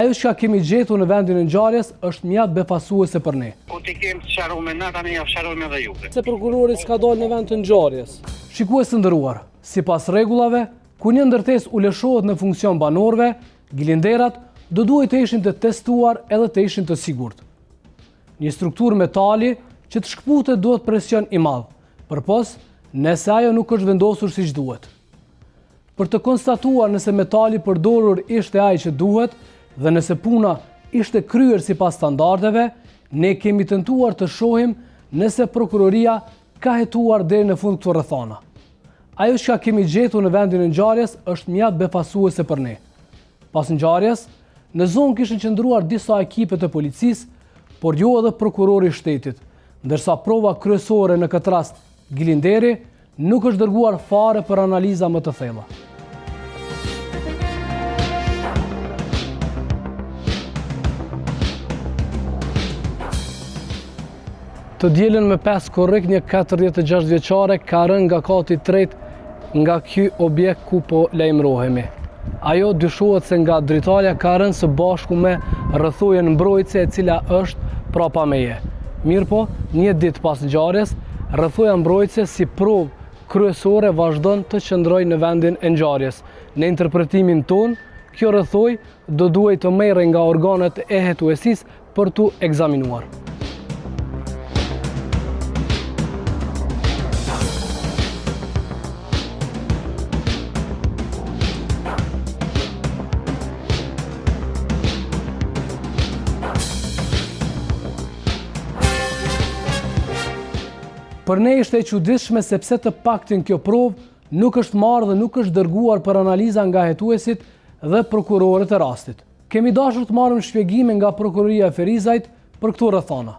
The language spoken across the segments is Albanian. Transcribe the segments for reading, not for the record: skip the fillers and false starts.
Ajo çka kemi gjetur në vendin e ngjarjes është mjaft befasuese për ne. Kur t'i kemi të sqarume na tani ja sqarojmë edhe juve. Pse prokurori s'ka dalë në vend të ngjarjes? Shikues të nderuar, sipas rregullave, kur një ndërtesë u lëshohet në funksion banorëve, gilinderat do duhej të ishin të testuar edhe të ishin të sigurt. Një strukturë metali që të shkëputet duhet presion i madh, përpos nëse ajo nuk është vendosur siç duhet. Për të konstatuar nëse metali i përdorur ishte ai që duhet dhe nëse puna ishte kryer sipas standardeve, ne kemi tentuar të shohim nëse prokuroria ka hetuar deri në fund këto rrethana. Ajo çka kemi gjetur në vendin e ngjarjes është mjaft befasuese për ne. Pas ngjarjes, në zonë kishin qëndruar disa ekipe të policisë, por jo edhe prokurori i shtetit, ndërsa prova kryesore në këtë rast, Gilinderi, Nuk është dërguar fare për analiza më të thella. Të dielën me 5 korrik një 46 vjeçare ka rënë nga kati i tretë nga ky objekt ku po lajmërohemi. Ajo dyshohet se nga dritarja ka rënë së bashku me rrethojën mbrojtëse e cila është prapa meje. Mirëpo, një ditë pas ngjarjes, rrethoja mbrojtëse si provë kryesore vazhdon të qëndrojë në vendin e ngjarjes. Në interpretimin tonë, kjo rrethojë do duhej të merrej nga organet e hetuesisë për t'u ekzaminuar. Për ne ishte e çuditshme sepse të paktën kjo provë nuk është marrë dhe nuk është dërguar për analiza nga hetuesit dhe prokurorët e rastit. Kemi dashur të marrim shpjegime nga Prokuroria e Ferizajt për këto rrethana.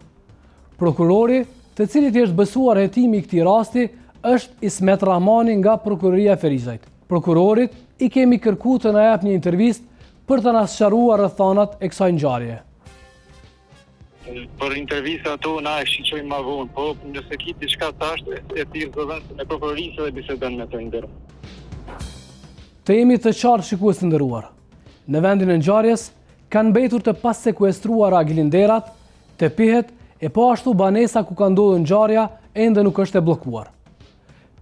Prokurori, të cilit i është besuar hetimi i këtij rasti, është Ismet Rahmani nga Prokuroria e Ferizajt. Prokurorit i kemi kërku të na jap një intervistë për të na sqaruar rrethanat e kësaj ngjarjeje. Për intervista ato na e shiqojmë ma vonë, po nëse ki diçka tash e thirr zëdhënësin e prokurorisë dhe bisedon me të nderuar. Të jemi të qartë shikues të nderuar. Në vendin e ngjarjes kanë mbetur të pasekuestruara gilinderat, tepihet e po ashtu banesa ku ka ndodhur ngjarja ende nuk është e bllokuar.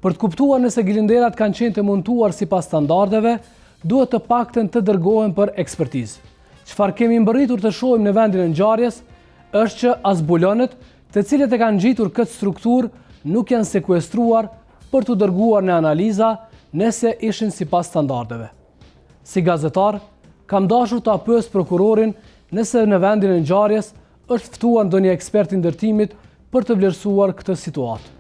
Për të kuptuar nëse gilinderat kanë qenë të montuar sipas standardeve, duhet të paktën të dërgohen për ekspertizë. Çfarë kemi mbërritur të shohim në vendin e ngjarjes është që as bulonët, të cilët e kanë ngjitur këtë strukturë, nuk janë sekuestruar për t'u dërguar në analiza nëse ishin sipas standardeve. Si gazetar, kam dashur ta pyes prokurorin nëse në vendin e ngjarjes është ftuar ndonjë ekspert i ndërtimit për të vlerësuar këtë situatë.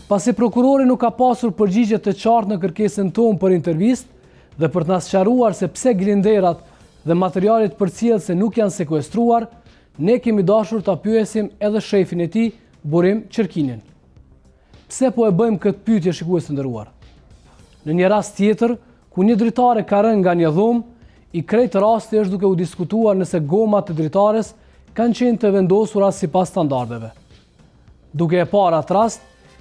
Pasi prokurori nuk ka pasur përgjigje të qartë në kërkesën tonë për intervistë dhe për të na sqaruar se pse glinderat dhe materialet përcjellëse nuk janë sekuestruar, Ne kemi dashur ta pyesim edhe shefin e tij, Burim Çerkinin. Pse po e bëjmë këtë pyetje shikues të nderuar? Në një rast tjetër, ku një dritare ka rënë nga një dhomë, i krejt rasti është duke u diskutuar nëse gomat e dritares kanë qenë të vendosura sipas standardeve. Duke e parë atë rast,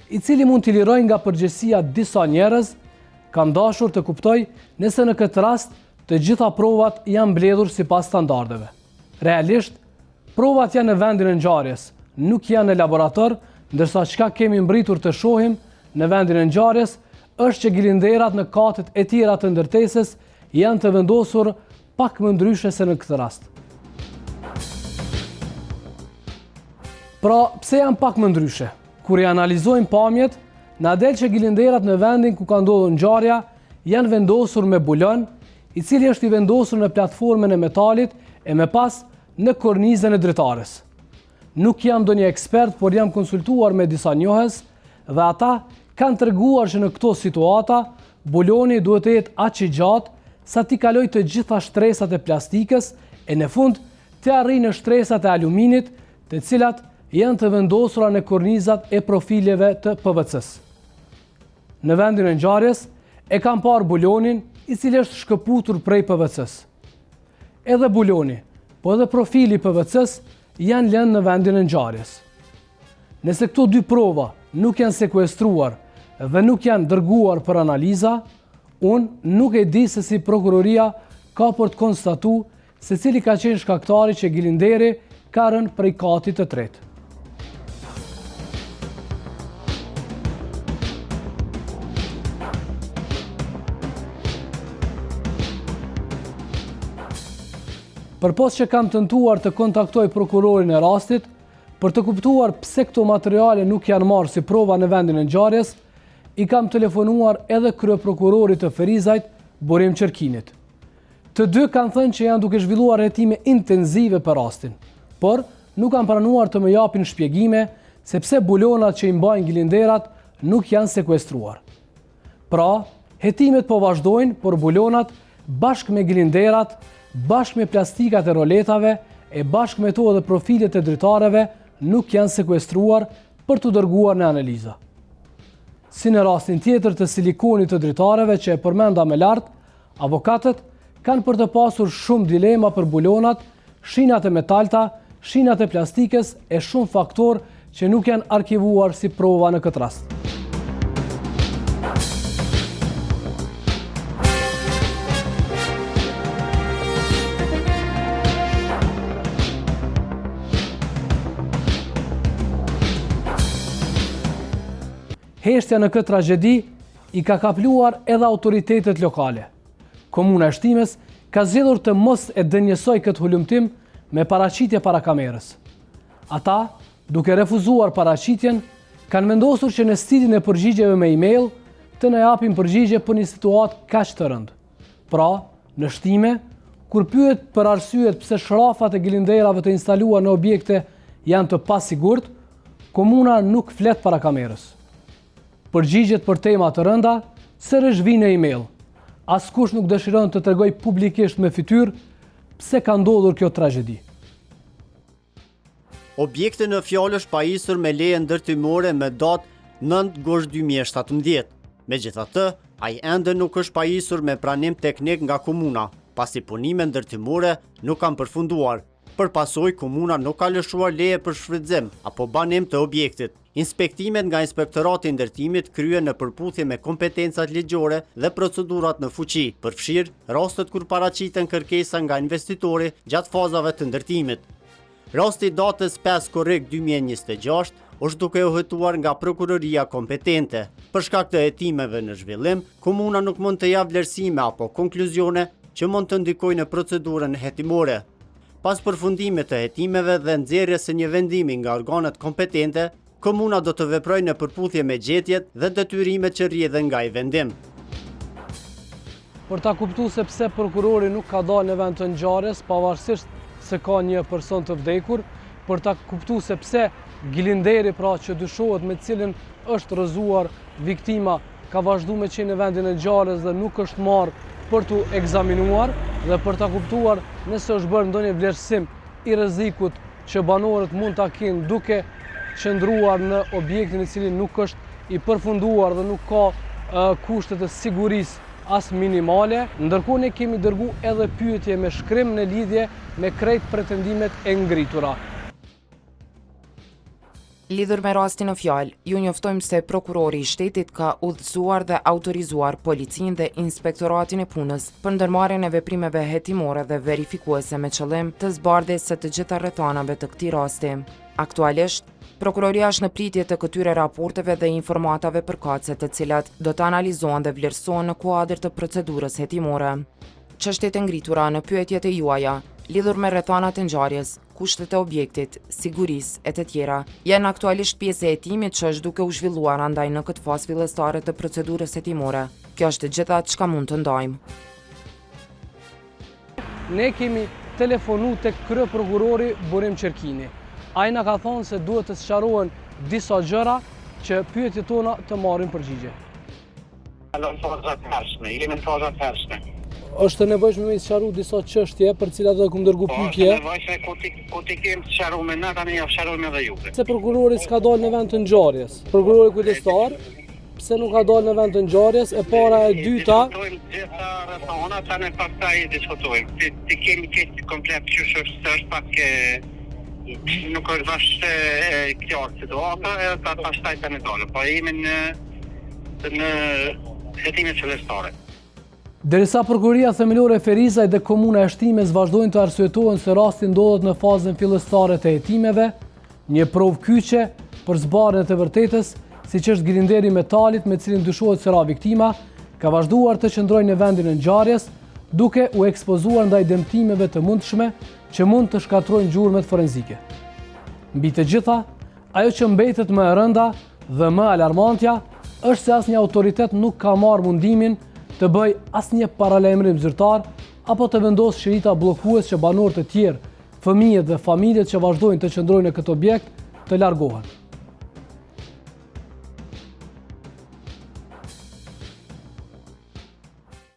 i cili mund t'i lirojë nga përgjegjësia disa njerëz, kam dashur të kuptoj nëse në këtë rast të gjitha provat janë mbledhur sipas standardeve. Realisht, provat janë në vendin e ngjarjes, nuk janë në laborator, ndërsa çka kemi mbritur të shohim në vendin e ngjarjes është që gilinderat në katet e tjera të ndërtesës janë të vendosur pak më ndryshe se në këtë rast. Pra, pse janë pak më ndryshe? Kur i analizojmë pamjet, na del që gilinderat në vendin ku ka ndodhur ngjarja janë vendosur me bulon, i cili është i vendosur në platformën e metalit e më pas në kornizën e dritares. Nuk jam ndonjë ekspert, por jam konsultuar me disa njohës dhe ata kanë treguar që në këto situata buloni duhet të jetë aq i gjatë sa t'i kalojë të gjitha shtresat e plastikës e në fund të arrijë në shtresat e aluminit, të cilat janë të vendosura në kornizat e profileve të PVC-së. Në vendin e ngjarjes e kam parë bulonin, i cili është shkëputur prej PVC-së. Edhe buloni po edhe profili i PVC-së janë lënë në vendin e ngjarjes. Nëse këto dy prova nuk janë sekuestruar dhe nuk janë dërguar për analiza, unë nuk e di se si prokuroria ka për të konstatu se cili ka qenë shkaktari që Gilinderi ka rënë prej katit të tretë. Përpos që kam tentuar të kontaktoj prokurorin e rastit, për të kuptuar pse këto materiale nuk janë marrë si prova në vendin e ngjarjes, i kam telefonuar edhe kryeprokurorit të Ferizajt, Burim Çerkinit. Të dy kanë thënë që janë duke zhvilluar hetime intensive për rastin, por nuk kanë pranuar të më japin shpjegime se pse bulonat që i mbajnë gilinderat nuk janë sekuestruar. Pra, hetimet po vazhdojnë, por bulonat bashkë me gilinderat, bashkë me plastikat e roletave e bashkë me to edhe profilet e dritareve nuk janë sekuestruar për t'u dërguar në analiza. Si në rastin tjetër të silikonit të dritareve që e përmenda më lart, Avokatët kanë për të pasur shumë dilema për bulonat, shinat e metalta, shinat e plastikës e shumë faktorë që nuk janë arkivuar si prova në këtë rast. Heshtja në këtë tragjedi i ka kapluar edhe autoritetet lokale. Komuna e Shtimes ka zgjedhur të mos e denjësojë këtë hulumtim me paraqitje para kamerës. Ata, duke refuzuar paraqitjen, kanë vendosur që në stilin e përgjigjeve me email të na japin përgjigje për një situatë kaq të rëndë. Pra, në Shtime, kur pyet për arsyet pse shrafat e gilinderave të instaluar në objekte janë të pasigurt, komuna nuk flet para kamerës. Përgjigjet për tema të rënda sërish vijnë në email. Askush nuk dëshiron të tregojë publikisht me fytyrë pse ka ndodhur kjo tragjedi. Objekti në fjalë është pajisur me leje ndërtimore me datë 9 gusht 2017. Megjithatë, ai ende nuk është pajisur me pranim teknik nga komuna, pasi punimet ndërtimore nuk kanë përfunduar. Për pasojë, komuna nuk ka lëshuar leje për shfrytëzim apo banim të objektit. Inspektimet nga Inspektorati i Ndërtimit kryhen në përputhje me kompetencat ligjore dhe procedurat në fuqi, përfshirë rastet kur paraqiten kërkesa nga investitori gjatë fazave të ndërtimit. Rasti i datës 5 korrik 2026 është duke u hetuar nga prokuroria kompetente. Për shkak të hetimeve në zhvillim, komuna nuk mund të japë vlerësime apo konkluzione që mund të ndikojnë në procedurën hetimore. Pas përfundimit të hetimeve dhe nxjerrjes së një vendimi nga organet kompetente, komuna do të veprojë në përputhje me gjetjet dhe detyrimet që rrjedhin nga ai vendim. Për ta kuptu se pse prokurori nuk ka dalë në vend të ngjarjes, pavarësisht se ka një person të vdekur, për ta kuptu se pse gilinderi pra që dyshohet me cilin është rrëzuar viktima ka vazhdu me qenë në vendin e ngjarjes dhe nuk është marrë për t'u ekzaminuar dhe për ta kuptuar nëse është bërë ndonjë vlerësim i rrezikut që banorët mund ta kenë duke qëndruar në objektin i cili nuk është i përfunduar dhe nuk ka kushte të sigurisë as minimale. Ndërkohë ne kemi dërgu edhe pyetje me shkrim në lidhje me krejt pretendimet e ngritura. Lidhur me rastin në fjalë, ju njoftojmë se Prokurori i Shtetit ka udhëzuar dhe autorizuar Policinë dhe Inspektoratin e Punës për ndërmarrjen e veprimeve hetimore dhe verifikuese me qëllim të zbardhjes së të gjitha rrethanave të këtij rasti. Aktualisht, Prokuroria është në pritje të këtyre raporteve dhe informatave përkatëse të cilat do të analizohen dhe vlerësohen në kuadër të procedurës hetimore. Çështjet e ngritura në pyetjet e juaja, lidhur me rrethanat e ngjarjes, kushtet e objektit, sigurisë e të tjera, janë aktualisht pjesë e hetimit që është duke u zhvilluar andaj në këtë fazë fillestare të procedurës hetimore. Kjo është e gjitha çka mund të ndajmë. Ne kemi telefonu tek kryeprokurori Burim Çerkini. Ai na ka thonë se duhet të sqarohen disa gjëra që pyetjet tona të marrin përgjigje. Në faza të hershme, jemi në faza të hershme. Është e nevojshme me i sqaru disa çështje për të cilat edhe kum dërgu po, pyetje. Po, është e nevojshme kur t'i kur t'i kem të sqarume na tani ja sqarojmë edhe juve. Se prokurori s'ka dalë në vend të ngjarjes. Prokurori kujdestar. pse nuk ka dalë në vend të ngjarjes, e para e dyta... Diskutojmë gjitha rrethanat, tani pastaj diskutojmë. Ti, ti kemi këtë komplet qysh është, se është pak e, nuk është bash e, e qartë situata, edhe ta pastaj tani dalë. Po jemi në në hetimet fillestare. Derisa Prokuroria Themelore e Ferizajt dhe Komuna e Shtimes vazhdojnë të arsyetohen se rasti ndodhet në fazën fillestare të hetimeve, një provë kyçe për zbardhjen e të vërtetës, siç është grinderi i metalit me cilin dyshohet se ra viktima, ka vazhduar të qëndrojë në vendin e ngjarjes, duke u ekspozuar ndaj dëmtimeve të mundshme që mund të shkatërrojnë gjurmët forenzike. Mbi të gjitha, Ajo që mbetet më e rënda dhe më alarmantja është se asnjë autoritet nuk ka marrë mundimin të bëjë asnjë paralajmërim zyrtar apo të vendosë shirita bllokues që banorët e tjerë, fëmijët dhe familjet që vazhdojnë të qëndrojnë në këtë objekt të largohen.